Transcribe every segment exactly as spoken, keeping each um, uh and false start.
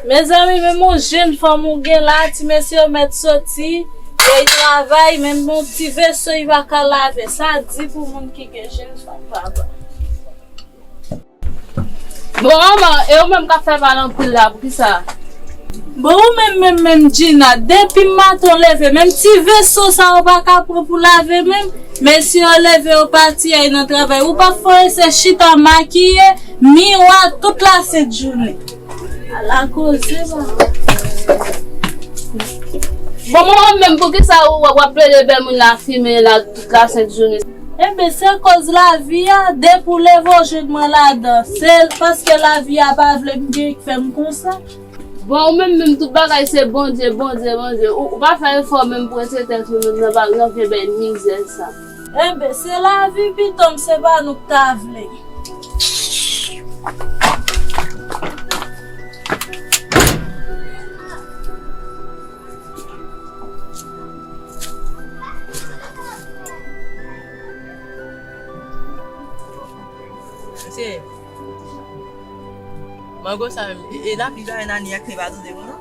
Mezanmi, menm yon jenn fanm ou gen la, ti mesye yo mèt soti, yo travay, menm yon ti veso yo pa ka lave. Sa di pou moun ki gen jenn fanm, papa. Bon, manman, e ou menm k ap fè mal anpil la, poukisa? Bon, ou menm, menm, menm, Gina, depi maten w leve, menm ti veso sa ou pa ka pran pou lave menm. Mesye yo leve, yo pati, ay nan travay. Ou p ap fè se chita makiye, miwa, tout lasent jounen. Ala koze, manman. Bon, manman, menm, poukisa ou w ap plede bèl moun la fimen la tout lasent jounen? Enben, se koz lavi a, depi w leve w jwenn mwen ladan. Se paske lavi a pa vle m gen ki fè m konsa. Bon, ou menm, menm tout bagay se Bondye, Bondye, Bondye. Ou, ou pa fè efò menm pou ede tèt ou menm nan ba-, nan vye bèl mizè sa. Enben, se lavi, pitit m, se pa nou k ta vle. Mesye, mango sa menm, e, e lapli pa nan ni ak te pa tande bon non.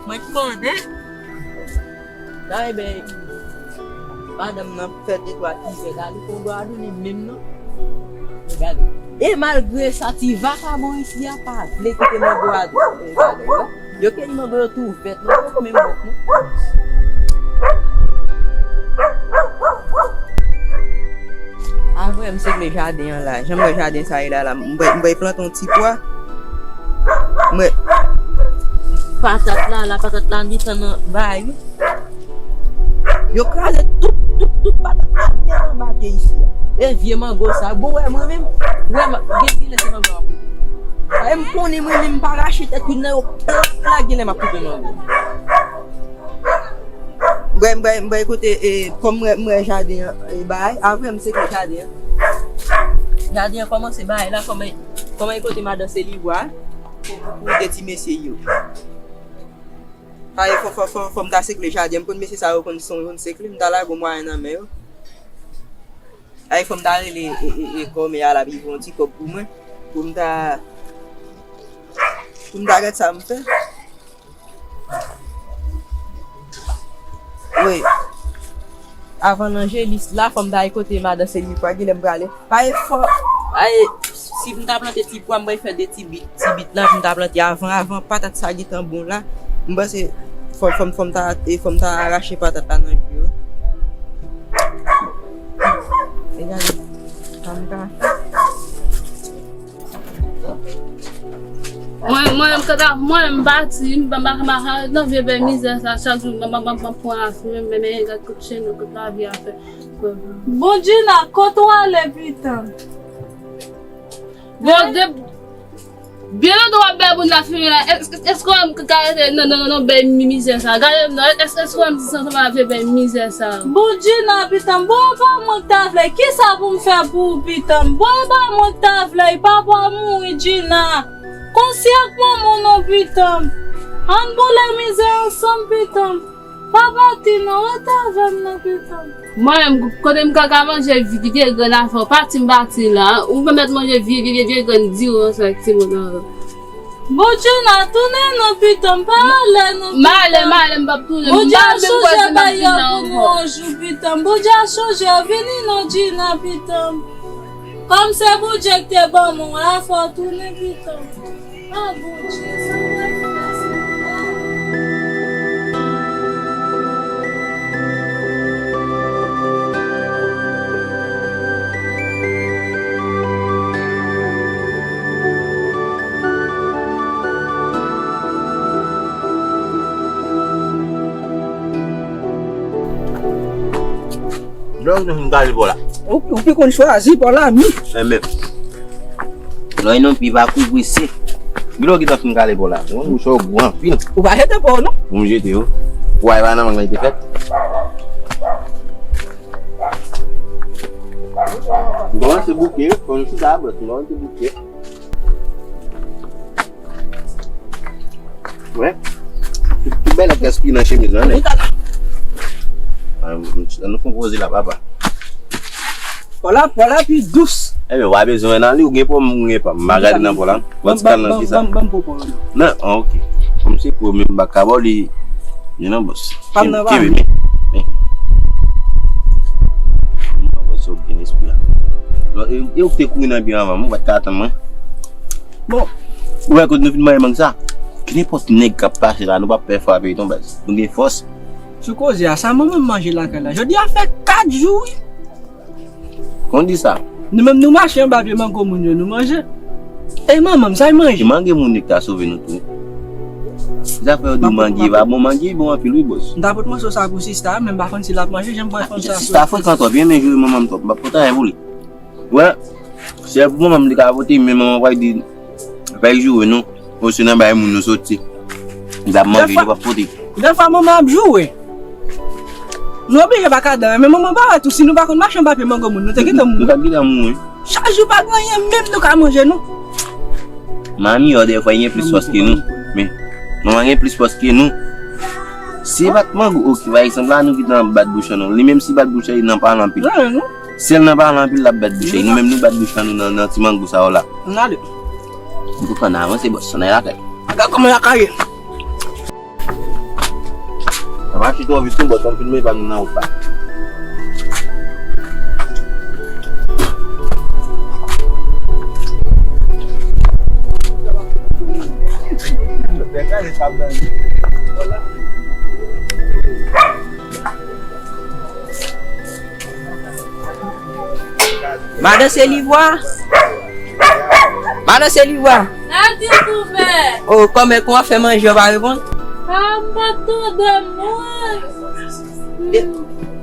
Mwen konnen. Dayè, ben, madanm nan fè de twa ti vè la, li fon bwa li menm non. Gade. E malgre sa, ti vakabon isi a pa vle kite mango a, e, bagay la. Yo keyi mango yo tou vèt, non, poko menm vèt, non. Avre m sekle jaden an la. Jan m wè jaden sa ye la, la, m bay, m bay plante yon ti pwa. M wè patat la, la patat la, li tan nan bay, wi. Yo kraze tout, tout, tout patat la nèt anba pye isi a. E vye mango sa, bon, wè mwen menm, wè, gen kilè se mango a koupe. Sa e m konnen mwen menm, m pa rache tèt youn nan yo, plat la, gen lè m ap koupe mango. M bay, m bay, m bay kote, e, kòm m wè, m wè jaden an, e, bay, avre m sekle jaden an. Jaden an kòmanse bay la, kòman, kòman e kote madan Seli bwa pou, pou, pou de ti mesye yo. Ay, fò, fò, fò, fò m ta sekle jaden. M konn mesye sa yo konn son, konn sekle, m ta lage yon mwayen nan men yo. Ay, fò m ta rele, e, e, e, kòmè a la, li voye yon ti kòb pou mwen, pou m ta, pou m ta gad sa m fè. Wi. Avan Lanjelis la, fò m ta al kote madan Seli pou a, kilè m prale. Pa efò. Ay, si m ta plante ti pwa, m pral fè de ti bit, ti bit la, pou m ta plante avan, avan patat sa gentan bon la. M panse fò, fò, fò m ta, e fò m ta rache patat la nan jou yo. E gade, sa m ka fè. Mwen, mwen, m kanta, mwen, m pati, m pa, m pa, m pa ka ret nan vye bèl mizè sa, chak jou, m pa, m pa, m pa pran afè, men, men, men, gad kout chen, kout lavi a fè. Bon, Gina, kote w ale, pitit m? Bon, de, byen lontan w ap bèl moun la fimen la, èske, èske w menm ka rete nan, nan, nan, nan bèl mi-, mizè sa? Gade m non, èske, èske w menm santi w ap vye bèl mizè sa? Bon, Gina, pitit m, bon, e pa mwen k ta vle, kisa pou m fè pou ou, pitit m? Bon, e pa mwen k ta vle, papa w mouri, Gina. Konsi ak manman w non, pitit m. Ann boule mizè ansanm, pitit m. Pa pati non, rete avè m non, pitit m. Mwen menm, kote m ka, ka manje vye, vye grenn avè w, pati m pati la, ou pèmèt manje vye, vye, vye, vye grenn diri ansanm ak timoun nan. Bon, Gina, tounen non, pitit m, pa ale non, pitit m. M ale, m ale, m p ap tounen. Bondye ap chonje bagay yo pou nou yon jou, pitit m. Bondye ap chonje, vini non, Gina, pitit m. Kòm se Bondye ki te ban mwen, a fò tounen pito. A Bondye, sa mwen fè, Senyè. Lè w fin gade bò la. Ou, ou pi konn chwazi bò la, mi. Enben, lè w nan pi pa kouvri se. Gilo gentan fin gade bò la. Ou, ou cho gou anpil. Ou pa jete bò, non? Ou jete yo. Ou ay pa nan mang lan te fèt. M kòmanse bouke, konn chita, bò, m kòmanse bouke. Wè. Tout, tout bèl gaspiy nan chemiz lan, nèg. An nou fè yon koze la, papa. Pò la, pò la pi dous. Ebyen, w pa bezwen wè nan li, ou gen pòm, ou gen pòm. M pa gade nan pòm la. Ban m ti kal nan ti sa. Ban m pran pòm. Non, ah, ok. Kòm se pòm, m pa ka ba w li. Men non, bòs. Pam nan ba m. Men. Bòs, ou gen espri la. E ou te kouri nan byen anvan, mwen pa t ka atann mwen. Bon. Ou wè kote nou fin manje mang sa? Ki nenpòt nèg k ap pase la, nou p ap pè frape, ton baz. Nou gen fòs. Sou koze a, sa manman m manje lakay la. Jodi a fè kat jou, wi. Kon di sa. Nou menm nou mache anba pye mango moun yo, nou manje. E manman m, sa l manje? Se mange moun yo ki ta sove nou tou. Zafè yo di w mange pa bon, mange bon anpil wi, bòs. M ta pot moso sa pou sista, men m pa konn si l ap manje, jan m wè fanm sa. Sista frekan twòp, li renmen joure manman m twòp, m p ap pot anyen pou li. Wè, se pou manman m li ka pote, men manman m pa di, pa joure non. Ou se nan bay moun nou soti. Li pa manje, li pa pote. Defwa manman ap joure. Nou oblije pa ka dan, men manman pa wè tou, si nou pa konn mache anba pye mango moun, nou te gentan mouri. Nou t ap gentan mouri. Chak jou pa gen anyen, menm nou ka manje, non. Manmi, yo, defwa, li gen plis fòs ke nou. Men, manman gen plis fòs ke nou. Si e pa t mango, ok, pa egzanp, la, nou gentan bat bouch an nou. Li menm si bat bouch an, li nan pale anpil. Si l nan pale anpil, l ap bat bouch an. Nou menm nou bat bouch an nou nan, nan ti mango sa yo la. N ale. M tou ann avanse, bòs, ann al lakay. Gad kòman lakay ye. Sa mache twò vit tou, bòs, ann filme pa m nan wout la. Madan Selivwa. Madan Selivwa. Sa di kouvè? O, kòmè, kòman fè manje, w pa reponn? A, m pa t tande moun. E,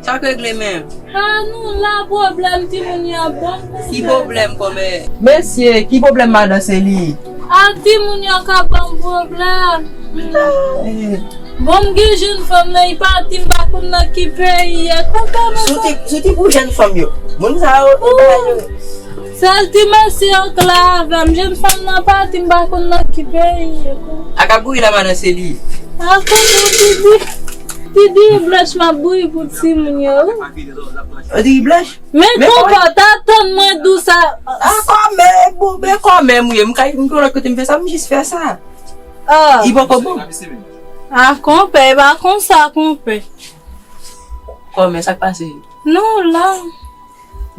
sa k regle menm? A, nou la, pwoblèm timoun yo ap ban m. Ki pwoblèm, kòmè? Mesye, ki pwoblèm madan Seli? A, timoun yo k ap ban m pwoblèm. Eh. Bon, m gen jèn fanm nan, li pati, m pa konn nan ki peyi l ye. Konpè mwen. Soti, soti pou jèn fanm yo. Moun sa yo, e bagay yo. Sèl ti mesye yo k la avè m. Jèn fanm nan pati, m pa konn nan ki peyi l ye. A k ap bouyi la, madan Seli? A, konpè, ti di, ti di blanch m ap bouyi pou timoun yo. Ou di blanch? Men konpè, ta tann mwen di w sa. A, kòmè, bon, men kòmè m ye, m ka, m gen lòt kote m fè sa, m jis fè sa. Ah. Li poko bon. Ah, konpè, e pa konsa, konpè. Kòmè, sa k pase? Non, la.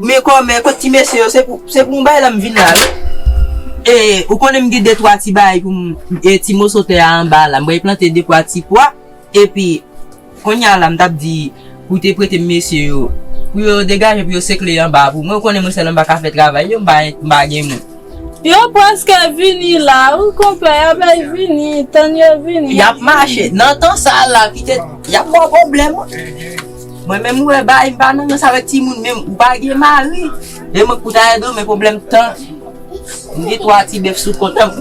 Men kòmè, kot ti mesye yo, se pou, se pou yon bagay la m vin la, wi. E, ou konnen m gen de twa ti bagay pou m, e, ti moso tè a anba la. M pral plante de twa ti pwa. Epi, kounye a la, m t ap di pou te prete m mesye yo, pou yo degaje, pou yo sekle anba pou mwen. Ou konnen mwen sèl anba ka fè travay yo, m pa, m pa gen moun. Yo prèske vini la, wi, konpè, y ap vini, tann yo vini. Y ap mache. Nan tan sa a la, kite, y ap ba w pwoblèm, wi. Mwen menm, ou wè, bay, m pa nan rans avèk timoun menm, ou pa gen mari. E mwen pou ta ede w, men pwoblèm tan. M gen twa ti bèf sou kont an.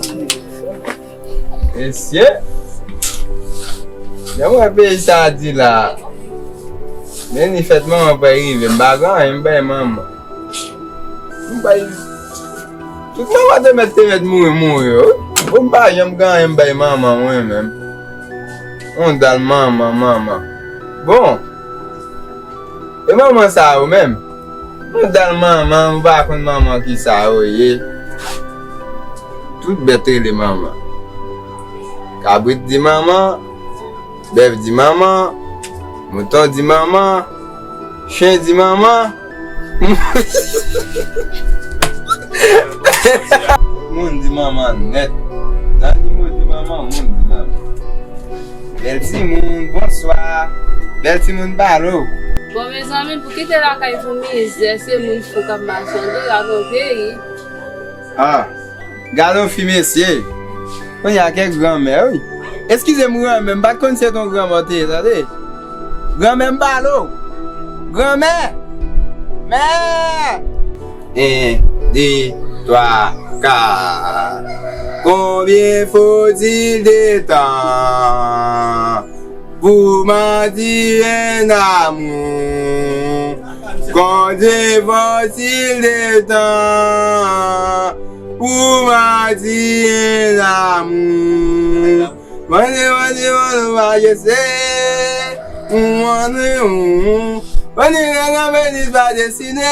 Mesye, lè m wè peyi sa a di la, men li fèt manman pa rive, m pa gen anyen, m bay manman. M bay, tout manman te mèt, te mèt mouri, mouri, wi. Bon, m pa janm gen anyen, m bay manman, mwen menm. On dal manman, manman. Bon, e manman sa yo menm? Ou dal manman, ou pa konn manman kisa yo ye. Tout bèt rele manman. Kabrit di manman, bèf di manman, mouton di manman, chen di manman. Moun di manman nèt. Zannimo di manman, moun di manman. Bèl timoun, bonswa. Bèl timoun balo. Bon, mezanmi, pou kite lakay pou mizè, se moun fou k ap mache anndan, gade yon peyi. Ah, gade yon fi, mesye. Kounye a kèk granmè, wi. Eskize m, granmè, m pa t konn se t on granmè w te ye, tande. Granmè, m balo. Granmè! Mè! En, de, twa, kat. Combien faut-il de temps pour mendier un amour? Combien faut-il de temps pour mendier un amour? Mande, mande, mande, majeste. Mande, mande, mande, mande, pa destine.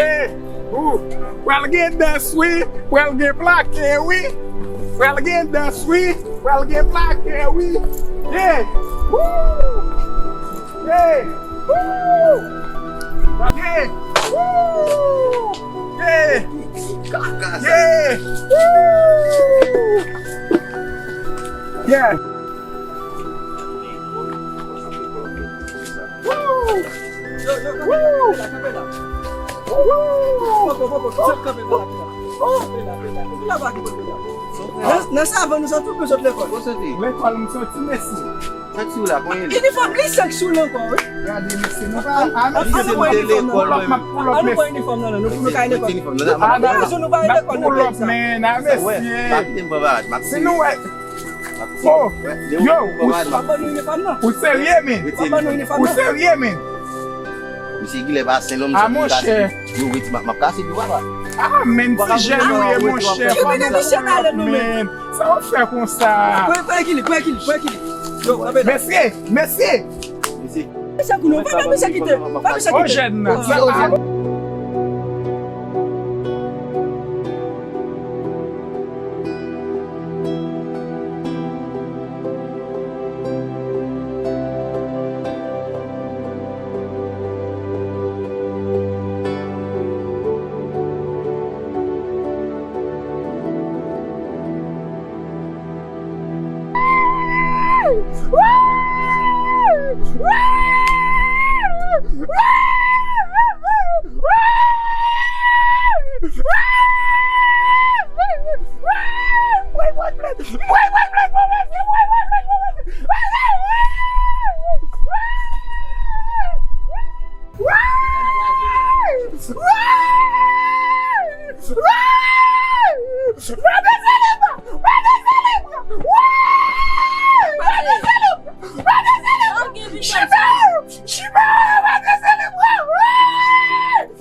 Yeah! Woo! Pral gen dans wi, pral gen plake wi. Pral gen dans wi, pral gen plake wi. Yeah! Woo! Yeah! Woo! Yeah! Woo! Yeah! Yeah! Woo! Yeah! Woo! Woo! Woo! Nan, nan savann nou sot, tout nou sot lekòl. Lekòl m soti, mesye. Sa k sou la, konye li? Inifòm, li sèk sou l ankò, wi. Gade, mesye, nou pa, a, mesye, nou pa inifòm nan. Pull up, m ap pull up, mesye. An nou pran inifòm nan, non, nou pou nou ka lekòl. Inifòm nan, n ap pull up, man, a, mesye. Sa, wè, pa kite m pran bagay, m ap... Si nou wè, oh, yo, ou serye, men? Ou serye, men? Misye gilè pa sen nonm. A, monchè. Yo, rete, m ap, m ap kase pi, papa. A, men, ti jèn ou ye, monchè. Fò nou pull up, men. Sa w ap fè konsa? Pran, pran ekilib, pran ekilib, pran ekilib. Yo, kanpe la. Mesye, mesye. Mesye. Mesye, koulou, pa fè misye kite. Pa fè misye kite. O jèn nan. Sa, a,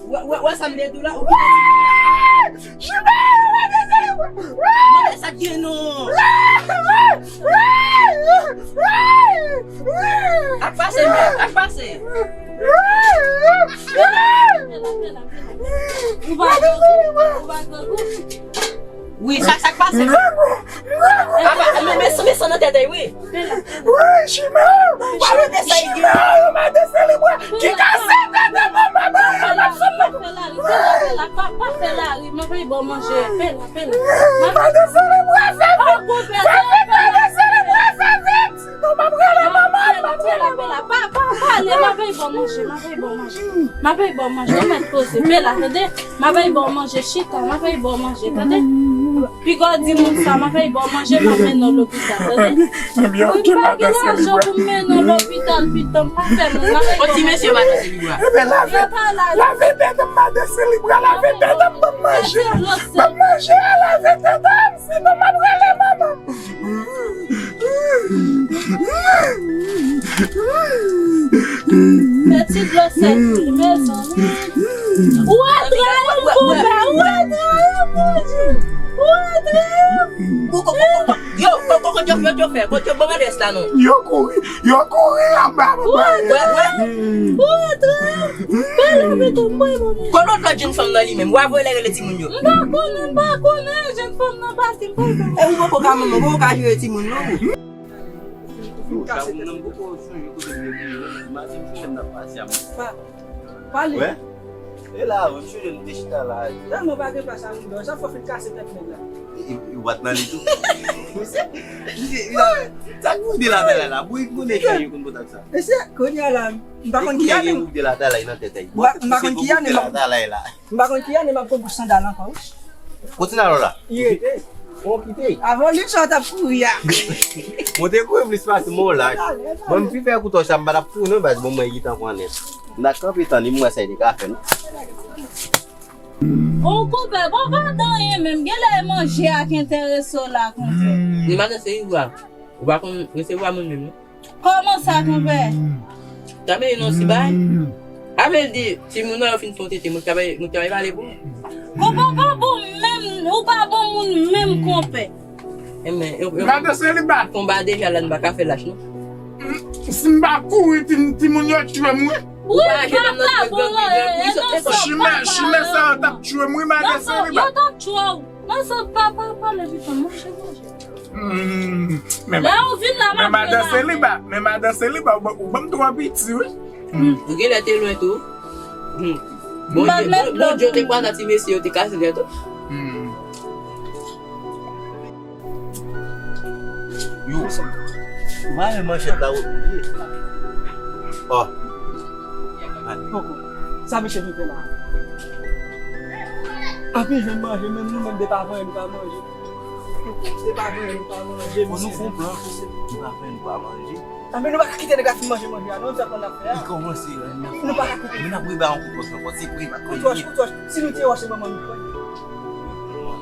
Wè, wè, wè sa m te di w la, ou kite ti fi a. Mande sa k gen non. Ak pase, mèt, ak pase. Ou pa grangou, ou pa grangou. Wi, sa, sa k pase? Apa, men, men, men san nan tèt, wi. Wi, chimè! Chimè, yo mande selebra! Ki kase tèt manman, manman, manman, manman! Pa fè lari, pa fè lari, m ap ba w manje, fè la, fè la. M ap ba w selebra, fè vit! Fè vit, mande selebra, fè vit! Non, m ap rele manman, m ap rele manman. Pa, pa, pa ale, m ap ba w manje, m ap ba w manje. M ap ba w manje, ou mèt poze. Fè la, tande? M ap ba w manje, chita, m ap ba w manje, tande? Piga w di moun sa, m ap ba w manje, m ap mennen w lopital, tande? Wi, m pa gen lajan pou m mennen w lopital, pitit, m pa fè moun, m ap ba w manje. Yon ti mesye, madanm Selibra. Lave tèt m, madanm Selibra, lave tèt m, ban m manje. Ban m manje, lave tèt m, sinon m ap rele manman. Fè ti dlo sèk li, mezanmi. Ou atrayi m, konpè, ou atrayi m, Bondye. Ou atrayi m. Yo, ko-, ko-, kot yo, yo, yo fè, kot yo, ban m adrès la non. Yo kouri, yo kouri anba, anba. Ou atrayi m. Ou atrayi m. Bèl abitan, mwen, mwen. Kote lòt jenn fanm nan li menm? Wa voye lè rele timoun yo. M pa konnen, m pa konnen, jenn fanm nan pase, m pa konnen. E ou poko ka manman, ou poko ka jere timoun non ou. Yo, sa moun nan poko sonje kote m rete yo. Imajine se menm nan pase a. Pa, pale. Wè? E la, m sonje nou te chita la. Tèlman pa gen plas a moun dò, sa fò fin kase tèt nèg la. E, e, e wat nan li tou. Mesye, mesye, sa k boude latalay la? Bourik konnen ki yo konn kontak sa. Mesye, kounye a la, m pa konn ki ane. Boude latalay nan tèt ay. M pa konn ki ane, m pa konn ki ane, m pa konn ki ane. M pa konn ki ane m ap konn pou sandal ankò, wi. Kote sandal la? Li rete. Bon, kite. Avan li sa t ap kouri a. Mwen te kouri plis pase mwen la. Mwen m pi fè kou tòch la, m pa t ap kouri non, baz, bon, mwen gentan pran nèt. M ta kanpe tann li, m wè sa li te ka fè non. Bon, konpè, bon, pa t anyen menm. Genlè e manje a k enterese w la, konpè. Li madanm se Iwa. Ou pa konn resevwa moun menm non. Kòman sa, konpè? Tanbe non, si bay. Sa vle di, timoun nan yo fin fè yon tete, mwen ki ta bay, mwen ki ta bay pale pou ou. Konpè, ou pa bon menm, ou pa bon moun menm, konpè. Enben, yo, yo, madan seliba. Konba deja la, n pa ka fè lach non. Si m pa kouri, ti, timoun yo tchwe m wi. Wi, papa, bon, e, e, non, sa, chimè, papa, chimè sa yo t ap tchwe m wi, madan seliba. Yo t ap tchwe w. Non, sa, papa, pale pitit mwen, manje, manje. Hmm, men, lè ou vin la, men madan seliba, men madan seliba, ou ban, ou ban m twò piti, wi. Hmm. Ou genlè te lwen tou. Hmm. Bondye, Bon-, Bondye te kwaze ti mesye yo te kase lè tou. Hmm. Yo, ou pa renmen manchèt la, ou ye. Oh. Poko. Sa mesye vin fè la? Anpil jwenn manje, menm nou menm de pa vanyen nou pa manje. De pa vanyen nou pa manje, mesye. Fò nou fè yon plan. De pa vanyen nou pa manje. Anpil nou pa ka kite nèg la fin manje manje a, non, se sa n ap fè a. Li kòmanse, nou pa ka kite. Nou ap rive a yon kout wòch ankò, se vre, pa kout wòch, kout wòch. Si nou tiye wòch, se manman nou pran.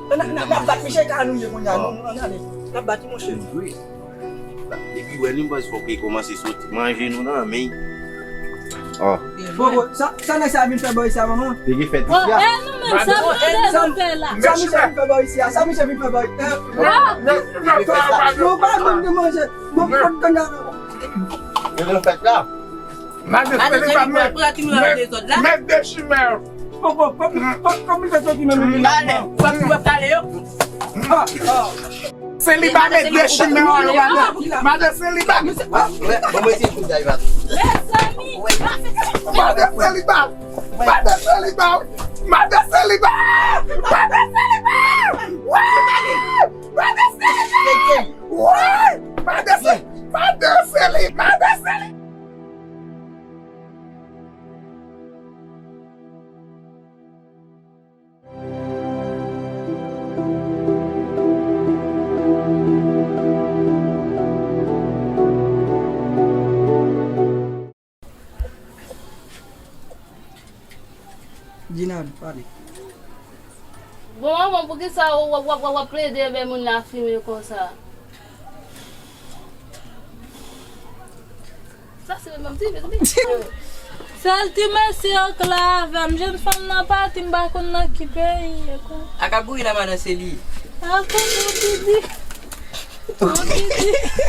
N a, n a, n a bat misye ka nou ye kounye a, nou, nou, n ale. N a bat li, monchè. Wi. Depi wè nou, baz, fòk li kòmanse soti manje nou nan men. Oh. Bon, bon, sa, sa nèg sa vin fè bò isi a, manman? Li gen fèt isi a. Oh, eh, nou menm, sa nou tande nou fè la? Sa misye vin fè bò isi a, sa misye vin fè bò. Eh, ah! Nou pa konn de manje. Bon, bon, bon, bon. Yo gen fèt la. Madan seliba, mèt, mèt de chimè. Poko, poko, poko, misye soti menm. Gade, w ap, w ap kale yo. Seliba mèt de chimè yo, madan. Madan seliba. Bon, mwen se kout dayvat. Mezanmi. Madan seliba. Madan seliba. Madan seliba. Madan seliba. Madan seliba. Madan seliba. Madan seliba. Jinad, pale. Bon, manman, poukisa w ap, w ap, w ap, w ap plede bay moun la fimen konsa? Sa se menm ti, ti. Sèl ti mesye yo k la avè m. Jèn fanm nan pati, m pa konn nan ki peyi l ye kon. Akabouyi la, madan, se li. Akabouyi. Akabouyi.